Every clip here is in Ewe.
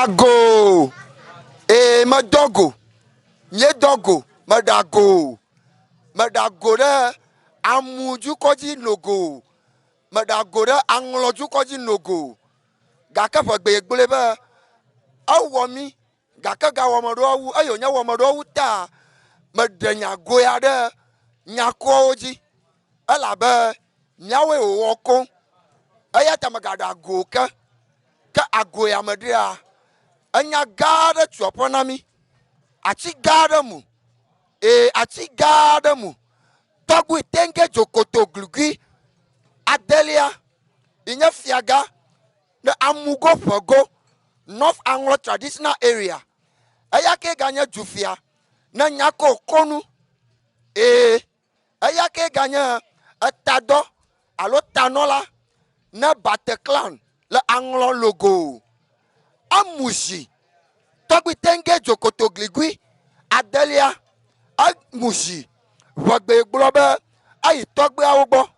Ago! Ee, medɔ go. Míedɔ go. Meɖe ago. Meɖe ago ɖe amudukɔ dzi nogo. Meɖe ago ɖe aŋlɔdukɔ dzi nogo. Gake ƒegbee gblɔe be ewɔ mí gake gawɔ meɖoa wu eye wònye wɔ meɖoa wu ta meɖe nya goea ɖe nyakɔwo dzi elabe míawoe wòwɔ koŋ. Eya ta megaɖe ago ke. Ke ago ya meɖea, enya gã aɖe tu aƒe na mí. Ati gã aɖe mu. Ee, ati gã aɖe mu. Tɔgbui tenge dzokoto glugui adelia yi nye fiagã ne Amugo Ƒego, North Aŋlɔ Traditional Area. Eya kee ganye dufia ne Nyako Konu. Ee, eya kee ganye etadɔ alo tanɔla ne Bate Clan le Aŋlɔ Logo. Emu zi tɔgbi tenge dzokoto gligui adelia. Emu zi ʋegbee gblɔ be eyi tɔgbeawo gbɔ.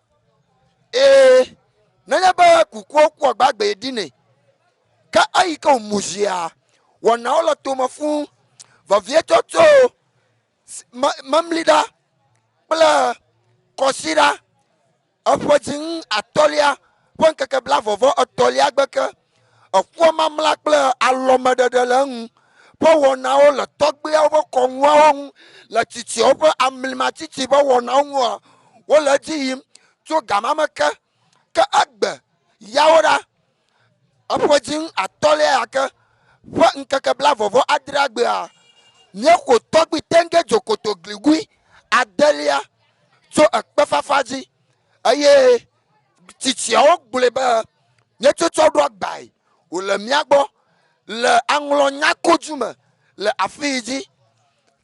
Ee, nenye be kukuwo kua gbagbee ɖinɛ. Ke eyi ke wòmu zia, wɔnawo le tome fũu, vevietɔ tso memliɖa kple kɔsiɖa eƒe dziŋu atɔ̃lia ƒe ŋkeke blaeve vɔ etɔ̃lia gbe ke. Eƒua mamla kple alɔmeɖeɖe le eŋu ƒe wɔnawo le tɔgbuiawo ƒe kɔnuawo ŋu, le tsitsiawo ƒe amlimatsitsi ƒe wɔnawo ŋua, wole edzi yim tso gama me ke. Ke egbe yawo ɖa eƒe dziŋu atɔ̃lia ya ke ƒe ŋkeke blaeve vɔ adrea gbea, míeƒo tɔgbui tenge dzokoto gligui adelia tso ekpefafa dzi eye tsitsiawo gblɔe be míetsɔtsɔ ɖo agbae wòle mía gbɔ le aŋlɔ nyakodzu me le afii dzi.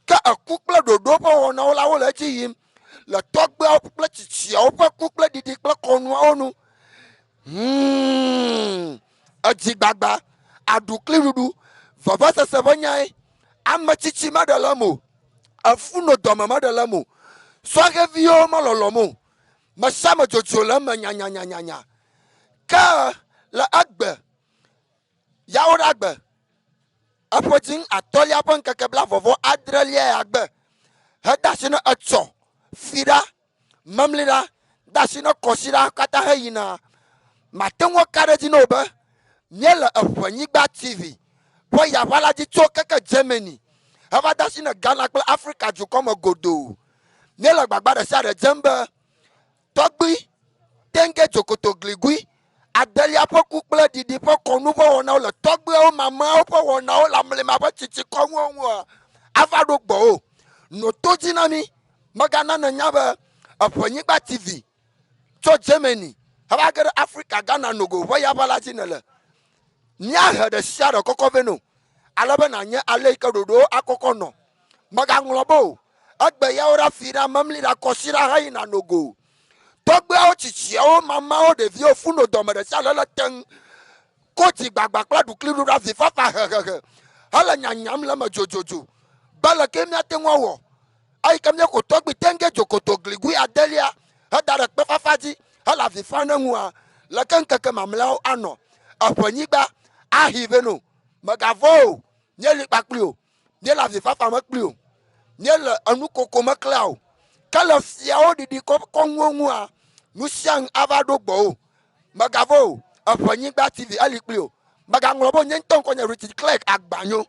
Ke eku kple ɖoɖo ƒe wɔnawo la wole edzi yim le tɔgbuiawo kple tsitsiawo ƒe ku kple ɖiɖi kple kɔnuawo nu. Hmm, edzigbagba, aɖukliɖuɖu, vevesese ƒe nyae. Ame tsitsi meɖe le eme o, efu no dɔme meɖe le eme o, sɔhɛviwo melɔlɔm o, me sia ame dzodzo le eme nyanyanyanya. Ke le egbe Yawoɖagbe, eƒe dzi atɔ̃lia ƒe ŋkeke blaeve vɔ adrelia ya gbe hede asi ne etsɔ, fiɖa, memliɖa, de asi ne kɔsiɖa katã heyina. Mate ŋu aka ɖe edzi na wò be míele Eʋenyigba TV ƒe yaʋa la dzi tso keke Germany heva de asi ne Ghana kple Afrika dukɔ me godoo. Míele gbagba ɖe sia ɖe dzem be Tɔgbui, tenge dzokoto gligui, adelia ƒe ku kple ɖiɖi ƒe kɔnu ƒe wɔnawo le tɔgbuiawo mamlɛawo ƒe wɔnawo le amlima ƒe tsitsi kɔnuwo ŋua ava ɖo gbɔwò. Nɔ to dzi na mí. Mègana nènya be Eʋenyigba TV tso Germany heva ge ɖe Afrika Ghana nogo ƒe yaʋa la dzi nèle. Míahe ɖe sia ɖe kɔkɔ vɛ nɔ ale be nànye ale yi ke ɖoɖowo akɔkɔ nɔ. Mègaŋlɔ be o, egbe yawo ɖa fi ɖa, memli ɖa, kɔsi ɖa heyina nogo. Tɔgbuiawo, tsitsiawo, mamawo, ɖeviwo, funo, dɔme ɖe sia ɖe le teŋ ko dzigbagba kple aɖukliɖuɖu avifafa hehehe hele nyanyam le eme dzodzodzo be leke míate ŋu awɔ eyi ke míeƒo tɔgbui tenge dzokoto gligui adelia heda ɖe kpefafa dzi hele avi fam ɖe eŋua, leke ŋkeke mamlɛawo anɔ? Eƒenyigba ahi vɛ no. Mègavɔ̃ o, míeli kpakpli o. Míele avifafa me kpli o. Míele enukoko me klea o. Ke le fiawo ɖiɖi kɔnuwo ŋua, nu sia nu ava ɖo gbɔwò. Mègavɔ̃ o, Eʋenyigba TV eli kpli o. Mègaŋlɔ be o, nye ŋutɔ ŋkɔnye Richard Clegg Agbanyo.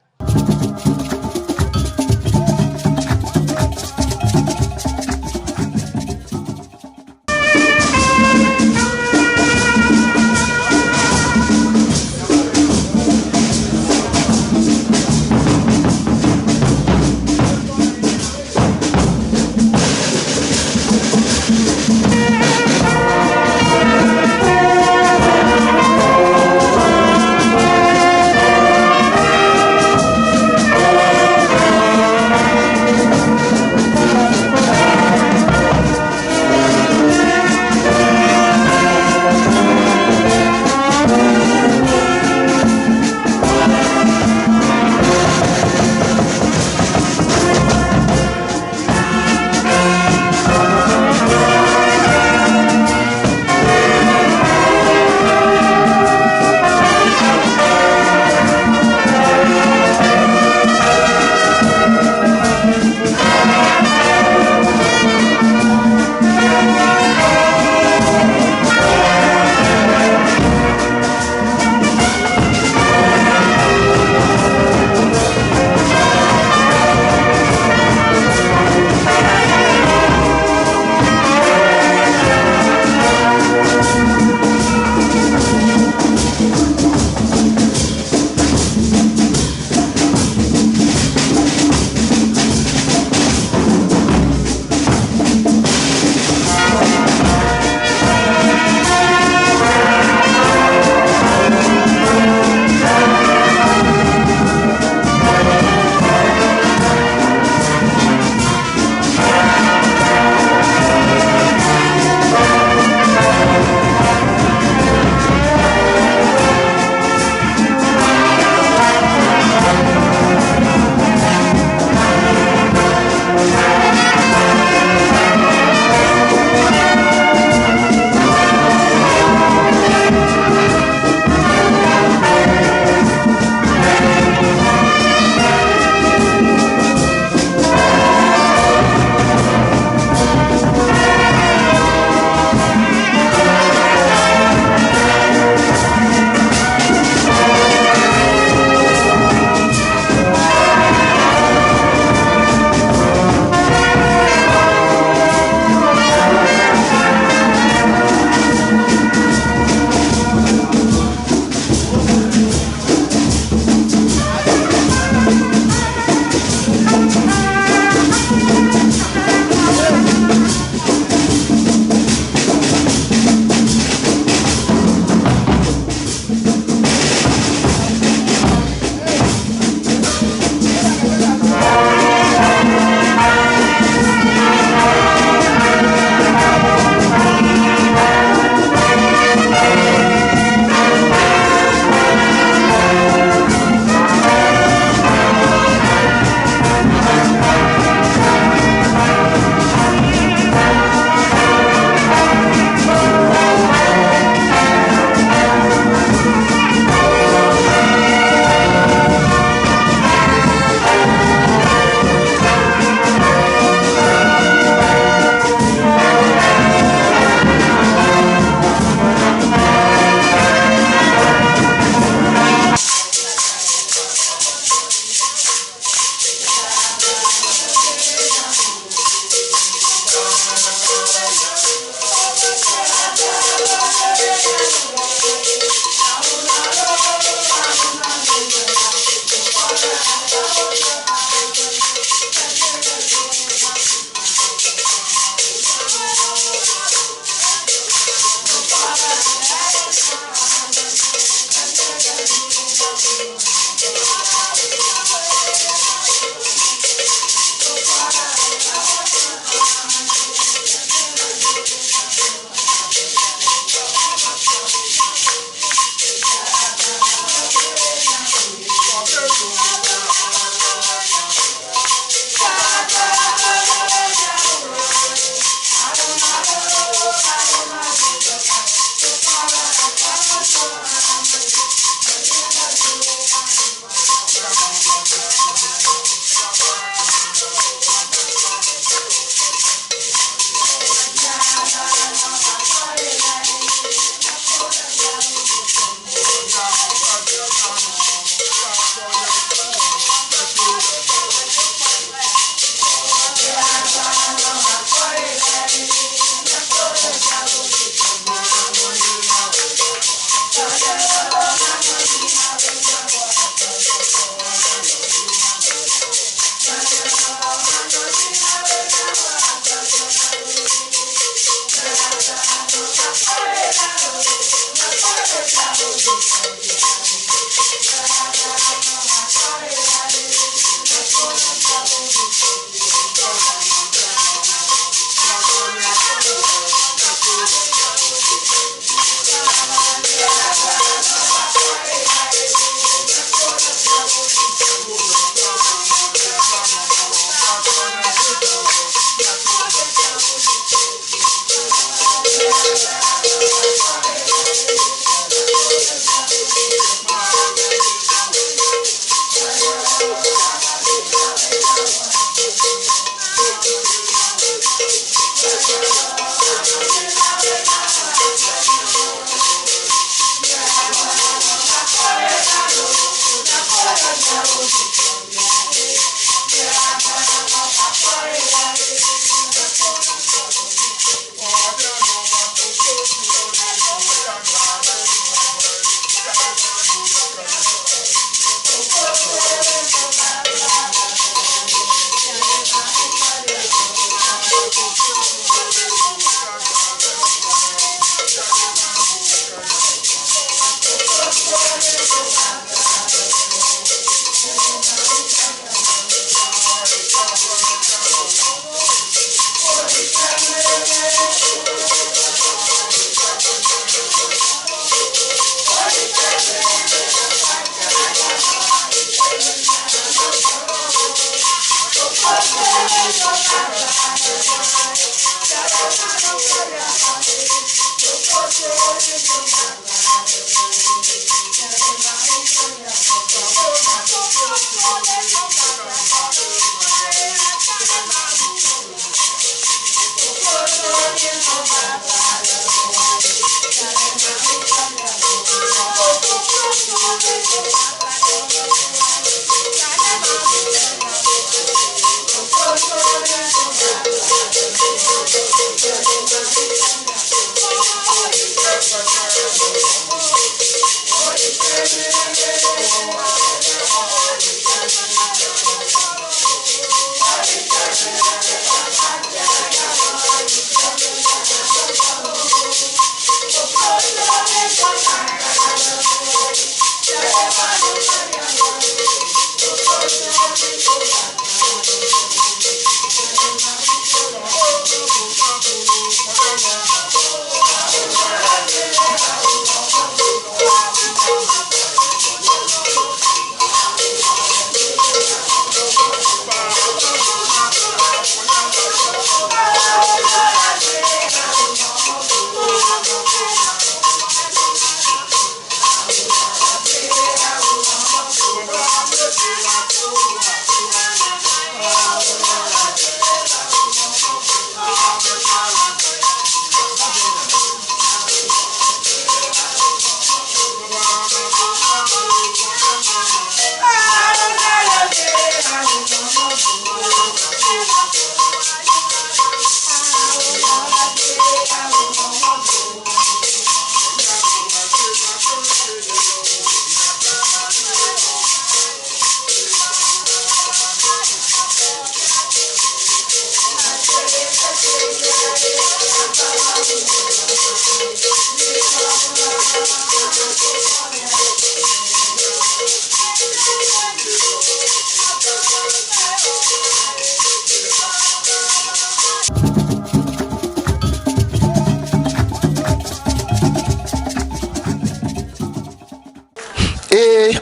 Ee,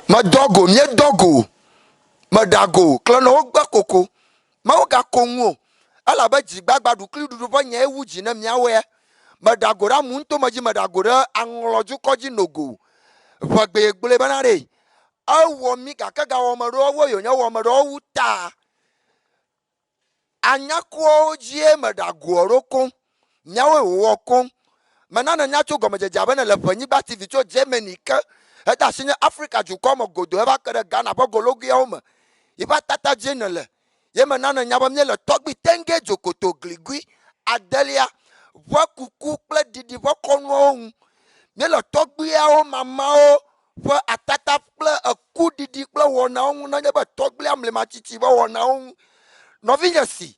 medɔ go, míedɔ go, meɖa go, klenɔwo gbe koko, mewogako ŋu o, elabe dzigbagba ɖukliɖuɖu ƒe nyae wu dzi ne míawɔe. Meɖa go ɖe amuŋutome dzi, meɖa go ɖe aŋlɔdukɔ dzi nogo. Ʋegbee gblɔe bena ɖe ewɔ mí gake gawɔ ame ɖewo wonye wɔ ame ɖewo wu ta. Anyakuawo dzie meɖe agoa ɖo koŋ. Míawoe wòwɔ koŋ. Mena nènya tso gɔmedzedzea be nèle ʋenyigba TV tso Germany ke hede asi nye Afrika dukɔ me godoo heva ke ɖe Ghana ƒe gologoeawo me. Yiƒe atata dzie nèle. Ye mena nènya be míele Tɔgbui Tenge Dzokoto Gligui adelia ƒe kuku kple ɖiɖi ƒe kɔnuawo ŋu. Míele tɔgbuiawo mamawo ƒe atata kple ekuɖiɖi kple wɔnawo ŋu nenye be tɔgbuia mlimatsitsi ƒe wɔnawo ŋu. Nɔvinye si,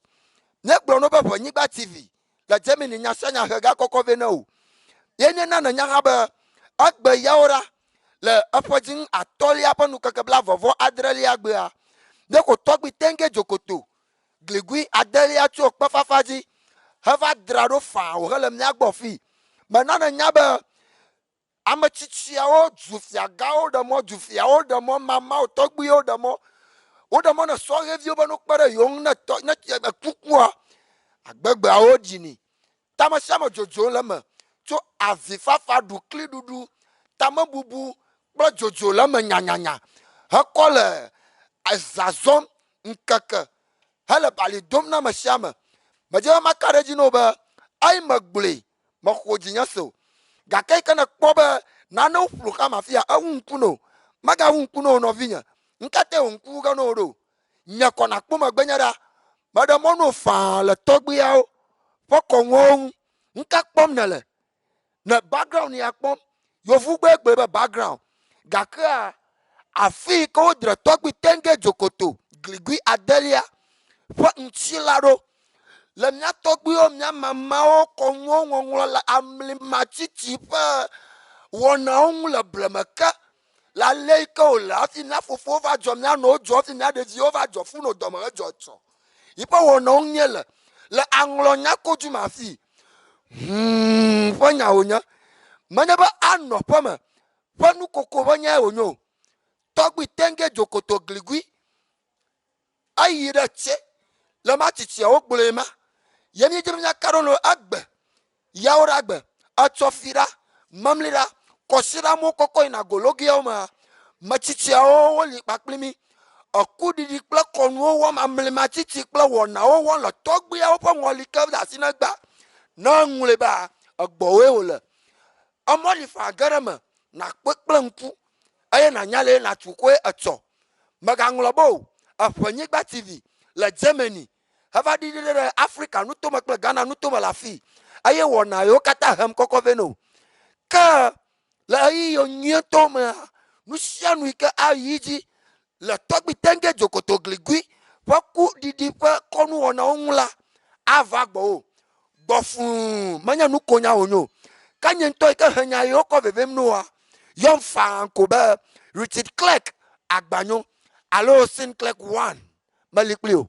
míegblɔ no be Ʋenyigba TV le Germany nya sia nya he ga kɔkɔ vɛ ne wò. Ye míena nènya hã be egbe yawo ɖa le eƒe dzi ŋu atɔ̃lia ƒe nukeke blaeve vɔ adrelia gbea, míexo tɔgbui Tenge Dzokoto gligui adelia tso kpefafa dzi heva dra ɖo faa wòhele mía gbɔ fii. Mena nènya be Ame tsitsiawo, dufiagãwo ɖe mɔ, dufiawo ɖe mɔ, mamawo, tɔgbuiwo ɖe mɔ. Woɖe mɔ ne sɔhɛviwo be no kpe ɖe yewo ŋu ne tɔ ne kukua agbegbeawo ɖini. Tame sia ame dzodzo le eme tso avifafa, ɖukliɖuɖu, tamebubu kple dzodzo le eme nyanyanya hekɔ le eza zɔm ŋkeke hele bali dom na ame sia ame. Medze be maka ɖe edzi na wò be eyi megblɔe Mexɔ dzinye se o. Gake yi ke nèkpɔ be nanewo ƒlo xam afia, ewu ŋku na wò. Megawu ŋku na wò nɔvinye. Nu ka tae wò ŋku wu ge na wò ɖo? Nye kɔ nàkpɔ megbenye ɖa. Meɖe mɔ na wò faa le tɔgbuiawo ƒe kɔnuawo ŋu. Nu ka kpɔm nèle? Ne background ya kpɔm. Yevugbee gblɔe be background. Gakea, afi yi ke wodre tɔgbui Tenge Dzokoto gligui adelia ƒe ŋutilã ɖo le mía tɔgbuiwo, mía mamawo kɔnuwo ŋɔŋlɔ le amlimatsitsi ƒe wɔnawo ŋu le blema ke le ale yi ke wòle hafi mía fofowo va dzɔ, mía nɔwo dzɔ hafi mía ɖeviwo va dzɔ fu nɔ dɔme hedzɔ tsɔ. Yiƒe wɔnawo ŋu le le aŋlɔ nyakodzu me hafi ʋuu ƒe nya wònye. Menye be anɔ ƒeme ƒe nukoko ƒe nyae wònye o. Tɔgbui Tenge Dzokoto Gligui eyi ɖe tse. Le ma tsitsiawo gblɔe ma, ye míedze be míaka ɖo no egbe yawo ɖe agbe, etsɔ fi ɖa, memli ɖa, kɔsiɖa mo kɔkɔ yina gologiawo mea, metsitsiawo woli kpakpli mí. Ekuɖiɖi kple kɔnuwo wɔm, amlimatsitsi kple wɔnawo wɔm le tɔgbuiawo ƒe ŋɔli ke de asi negba. Ne eŋlɔe bea, egbɔwoe wòle. Emɔ li faa ge ɖe eme, nàkpɔe kple ŋku eye nànya le nàtu koe etsɔ. Mègaŋlɔ be o, Eʋenyigba TV le Germany heva ɖiɖi ɖe Afrika nutome kple Ghana nutome le afii eye wɔna yiwo katã hem kɔkɔ vɛ no. Ke le ɣeyiɣi nyuietɔ mea, nu sia nu yi ke ayi dzi le Tɔgbui Tenge Dzokoto Gligui ƒe kuɖiɖi ƒe kɔnuwɔnawo ŋu la, ava gbɔwò. Gbɔ fũu, menye nukonya wònye o. Ke nye ŋutɔ yi ke he nya yiwo kɔ vevim noa, yɔm faa ko be Richard Clerk Agbanyo alo Sinclair One. Meli kpli o.